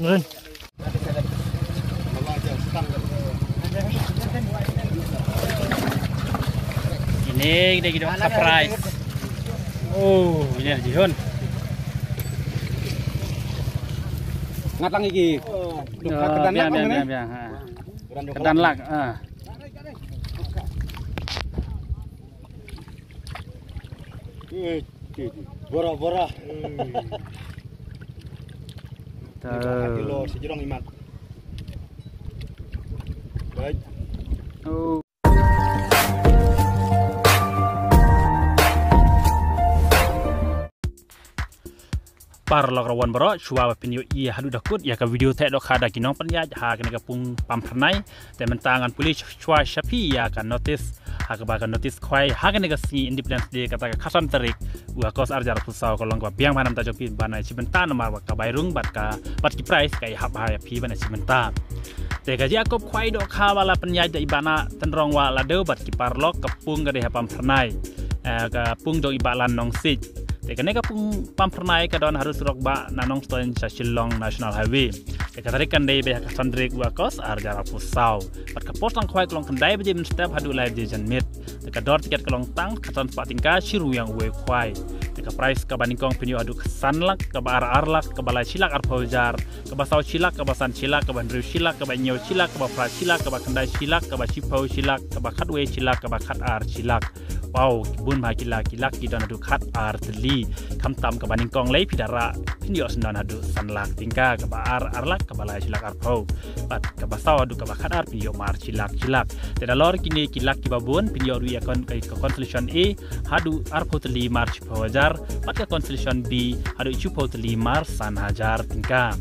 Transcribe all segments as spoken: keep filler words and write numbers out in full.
Ini dia kita surprise. Oh, ini Jihun. Ngat lang iki. Duk ka dan lak biang, biang, biang, ha. Ka dan lak, ha. Eh, bora, bora. Tuh. Kilo sejrong imat. Baik. Oh. Paralok ruh wan baroh, shuwa ba phin ïohi haduh da kut ïa ka video theh dohkha da ki nongpynïaid ha kane ka pung Pamphyrnai. Te mynta ngan pule shuwa sha phi ïa ka notice, ha kaba ka notice khwai ha kane ka sngi Independence Day, kata ka khatsan tarik u August arhajar arphew saw, ka long kaba biang bha na ka bynta jong phi ban ai shi bynta namar ba ka bai rung bad ka, bad ki prize ka ïahap ha ïa phi ban ai shi bynta. Te ka jingïakob khwai dohkha ba la pynïaid da i Bah Nahtynrong Wahladiew bad ki paralok, ka pung ka dei ha Pamphyrnai. Eh, ka pung jong i Bah Lan Nongsiej. Te kane ka pung Pamphyrnai ka don haduh surok bah na Nongstoiñ sha Shillong National Highway. Te ka tarik kan dei beit ha ka khatsan tarik u August arhajar arphew saw. Bad ka por sdang khwai ka long khyndai baje mynstep haduh lai baje janmiet. Te ka dor tiket ka long tang khatsan spah tyngka shi rynieng uwei u khwai. Te ka prize kaba nyngkong phin ïoh haduh san lak, kaba ar ar lak, kaba lai shi lak arphew hajar, kaba saw shi lak, kaba san shi lak, kaba hynriew shi lak, kaba hynñiew shi lak, kaba phra shi lak, kaba khyndai shi lak, kaba shiphew shi lak, kaba khatwei shi lak, kaba khatar shi lak. Wow, bun bha ki lak, ki lak ki don haduh khatar tylli. Khamtam kaba nyngkong lei phi da rah, phin ïoh shen don haduh san lak tyngka, kaba ar ar lak, kaba lai shi lak arphew. Bad kaba saw haduh kaba khatar phin ïoh mar shi lak shi lak. Te nalor kine ki lak kiba bun phin ïoh ruh ïa ka, ka consolation A haduh arphew tylli mar shiphew hajar, bad ka consolation B haduh shiphew tylli mar san hajar tyngka.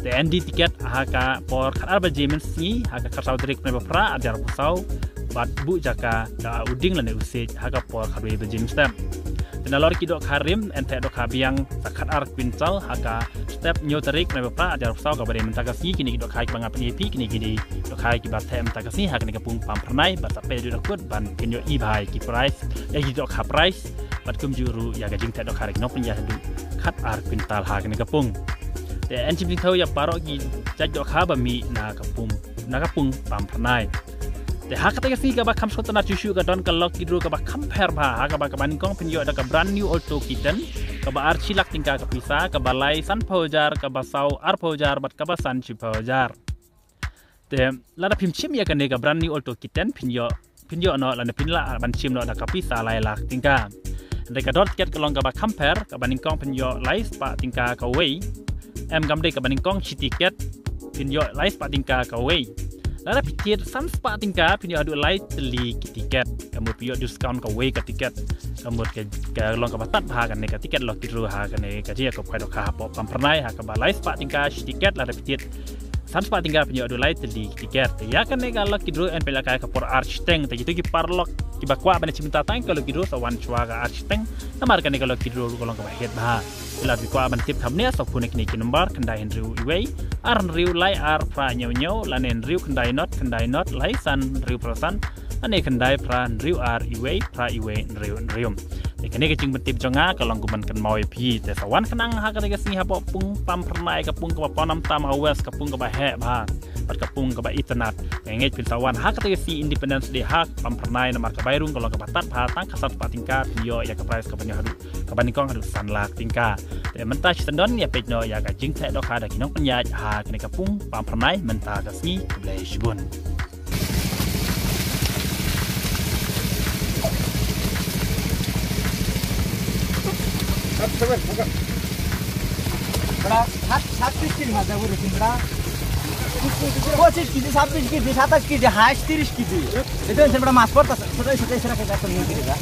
Te yn die tiket ha ka por khatar baje mynsngi ha ka khatsaw tarik bnai ba phra arhajar arphew saw, bad buh jaka da u ding lane u siej ha ka por khatwei baje mynstep. Te nalor ki dohkha rim yn theh dohkha biang sa khatar kwintal ha ka step hynñiew tarik bnai ba phra arhajar arphew saw, kaba dei mynta ka sngi. Kine ki dohkha kiba nga pyni ïa phi, kine ki dei dohkha kiba theh mynta ka sngi ha kane ka pung Pamphyrnai, bad sa peit haduh da kut ban phin ïohi bha ïa ki prize, ïa ki dohkha prize, bad kumjuh ruh ïa ka jingtheh dohkha da ki nongpynïaid haduh khatar kwintal ha kane ka pung. Te yn shim jingthaw ïa baroh ki jait dohkha ba mih na ka pung, na ka pung Pamphyrnai. Te ha kata ka sngi kaba kham sngewtynnat shuh shuh ka don ka lucky draw kaba kham pher bha, ha kaba, kaba nyngkong phin ïoh da ka brand new Alto K ten, kaba ar shi lak tyngka ka pisa, kaba lai sanphew hajar, kaba saw arphew hajar, bad kaba san shiphew hajar. Te lada phim shim ïa kane ka brand new Alto K ten phin ïoh, phin ïoh noh lane phin lah ban shim noh da ka pisa lai lak tyngka. Hynrei ka dor tiket ka long kaba kham pher, kaba nyngkong phin ïoh lai spah tyngka kawei. Em, kam dei, kaba nyngkong shi tiket phin ïoh lai spah tyngka kawei. Lada phi thied san spah tyngka phin ïoh haduh lai tylli ki tiket. Ka mut phi ïoh discount kawei ka tiket. Ka mut ka, ka long kaba tad bha kane ka tiket lucky draw ha kane ka jingïakob khwai dohkha hapoh Pamphyrnai, ha kaba lai spah tyngka shi tiket, lada phi thied san spah tyngka phin ïoh haduh lai tylli ki tiket. Te ïa kane ka lucky draw yn peit lehkai ka por ar shiteng. Te kito ki paralok kiba kwah ban shim bynta tang ka lucky draw sa wan shuwa ka ar shiteng. Namar kane ka lucky draw ruh ka long kaba het bha. Te lada phi kwah ban tip kham bniah sa phone ïa kine ki number: khyndai hynriew uwei ar hynriew lai ar phra hynñiew hynñiew, lane hynriew khyndai not khyndai not lai san hynriew phra san, lane khyndai phra hynriew ar uwei phra uwei hynriew hynriew. Te kane ka jingpyntip jong nga ka long kum ban kynmaw ïa phi. Te sa wan khnang ha kata ka sngi hapoh pung Pamphyrnai, ka pung kaba pawnam tam ha West, ka pung kaba heh bha bad ka pung kaba itynnat. Te ngeit phin sa wan ha kata ka sngi Independence Day ha Pamphyrnai, namar ka bai rung ka long kaba tad bha, tang ka san spah tyngka phin ïoh ïa ka prize kaba nyngkong haduh, kaba nyngkong haduh san lak tyngka. Te mynta shi tyndon ïa peit noh ïa ka jingtheh dohkha da ki nongpynïaid ha kane ka pung Pamphyrnai mynta ka sngi. Khublei shibun. Bra, সাত, সাত পিস কিলো মাছ যাবো রে, তিন বড়া। পঁচিশ কেজি, ছাব্বিশ কেজি, সাতাশ কেজি, হাঁস তিরিশ কেজি। এটা হচ্ছে বড় মাছ পড়তেছে, ছোট ছোট এসে রাখে, একটা নিয়ে গেলে যা।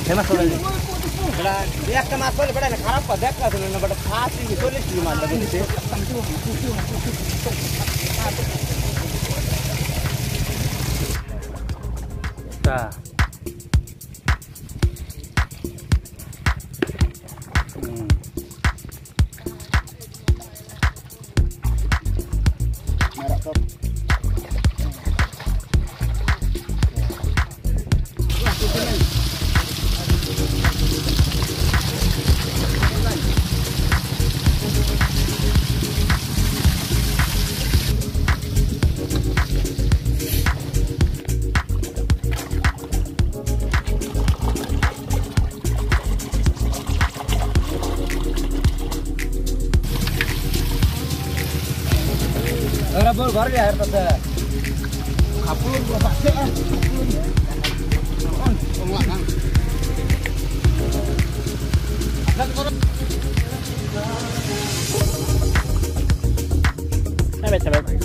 ফেমাস করে দিই। বড়, একটা মাছ পড়লে বড় না, খারাপ পা, দেখ না, বড় সাত কেজি, চল্লিশ কেজি মাছ লাগে নিচে। তা। Hmm. Ora bol bar ya, air tata. Kapur, bol pakai, ah. On, on lang, ah. Sabit, sabit.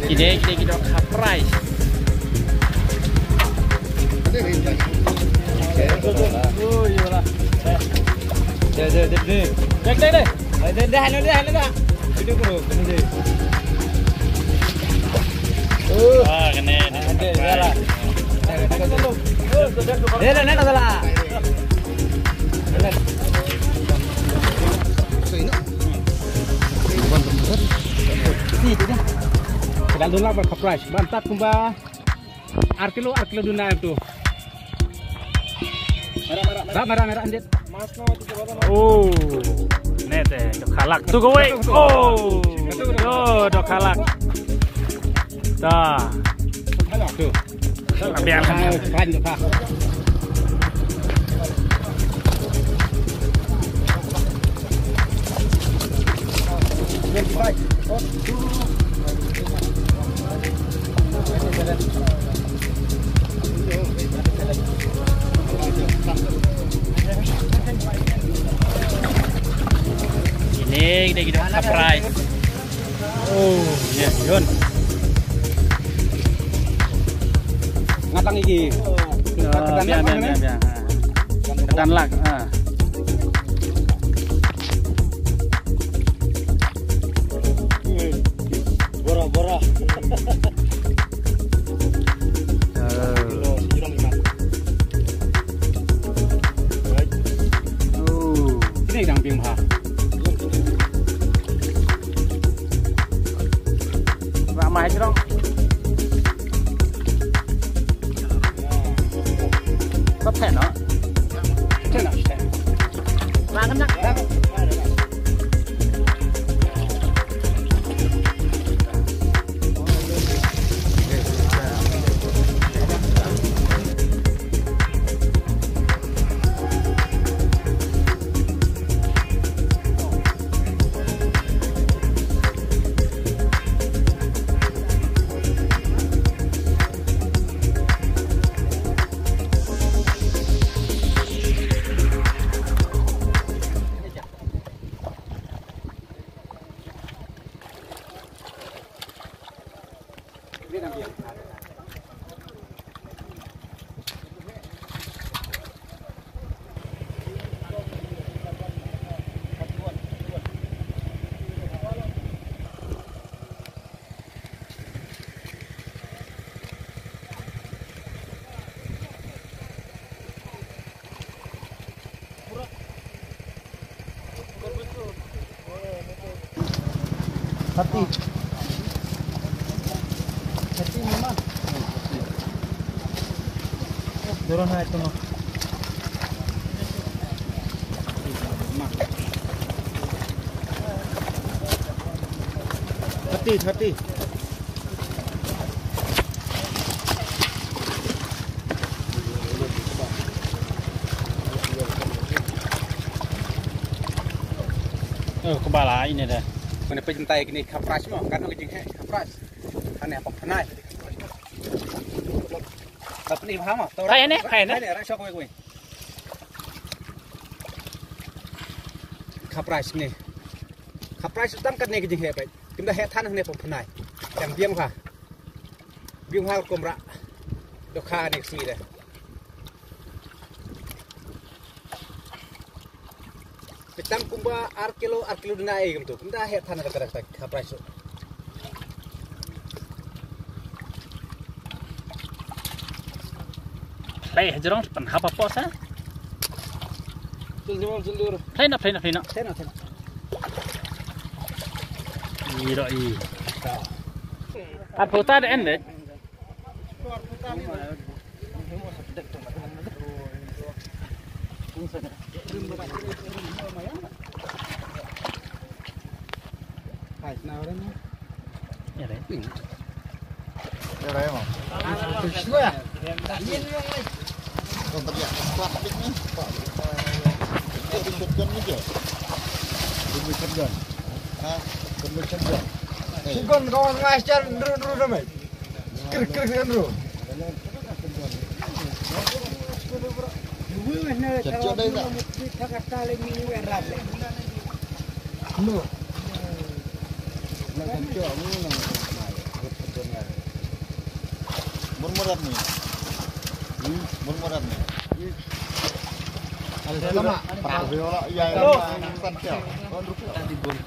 Kine, kine, kine, khaprai. Deh, deh, deh, deh. Deh, deh, deh. Deh, deh, deh, deh, deh. Video ko, kene deh. Ah, kene, kene. Ah, deh, deh lah. Deh, deh, deh. Deh, deh, deh, deh lah. Ka dang don la ba khaprai. Ban tat kumba ar kilo, ar kilo duna em tu. Merah, merah, merah. Merah, merah, merah, andit. Oh. Ne te, dok halak. Tu kawei. Oh. Yo, dok halak. Ta. Tu. Ambil. Ayo, keren tu, Kak. Ini kita, kita surprise. Oh, ya, Yun. Ngatang iki. Oh, biar, biar, biar, biar. Ha. Ketan lak, ha. Bora, bora. Oh. Oh. Ini dang ping ha. Ramai jrong. Có thể nó. Thế nào? Và cân nhắc. Thirty. Thirty memang. Turun hai tu mah. Thirty, thirty. Oh, kaba la ine da. Mane pyntai kine khaprai mo, kan ngi jing he khaprai. Ane apa pynai. Apa ni bahama? Kai ne, kai ne. Kai ne, ra shok wei wei. Khaprai ne. Khaprai tam kat ne ki jing he peit. Kim da he than ne pom pynai. Yang biang ha. Biang ha kum ra. Dokha ne si de. Peit tam kumba ar kilo, ar kilo duna ei kim tu. Kim da he than da ka khaprai su. Hlei hajrong pynhap hapoh sa. Play na, play na, play na. Play na, play na. Iro i. Ar puta da en de. Hai, na ora ni. Ya, deh. Ya, deh, Mam. Sudah. Ini yang lain. Kau tak ya, kuat tapi ni. Ini bincang ni je. Bincang. Ha? Bincang. Sugon kau ngajar dulu dulu ramai. Krik krik kan dulu. Cek cek dai tak? No. Murmurat ni. Hmm? Murmurat ni. Ada lama. Pak Viola, ya, ya. Tadi bon.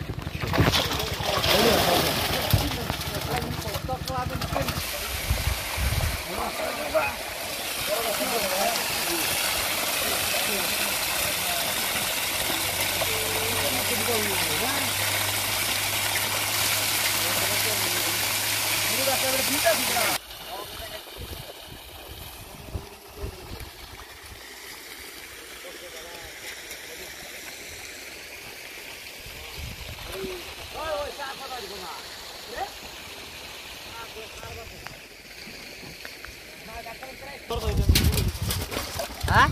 Ha?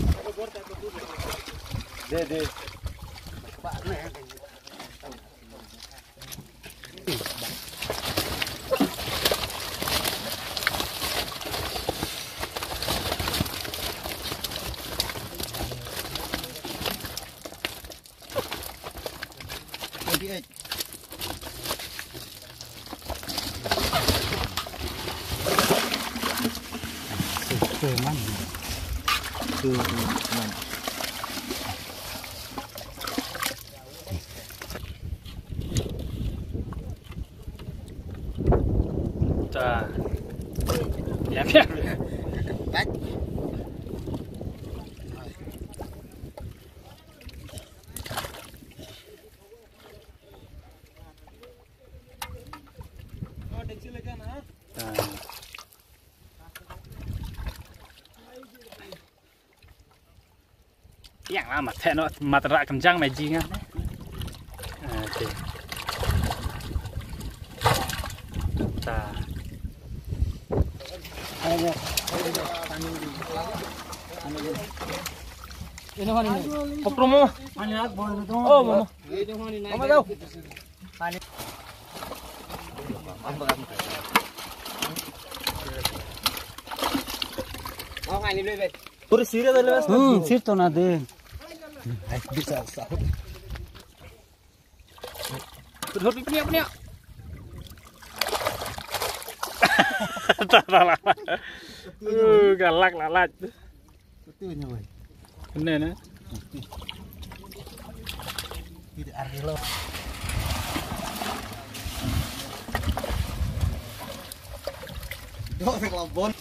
De, de. Ta. Ya, ya. Yang lama tekno matra kenjang mai jingan. Oke. Ta. Ini mana ini? Kopro mo. Mana aku boleh tu? Oh, mama. Mama tahu. Pura sira da lepas. Hmm, sir to na de. Bisa sa. Terus ni punya punya. Tak salah. Uh, galak lalat. Betul nya wei. Kena na. Tidak ada lo. Dok sekelabon.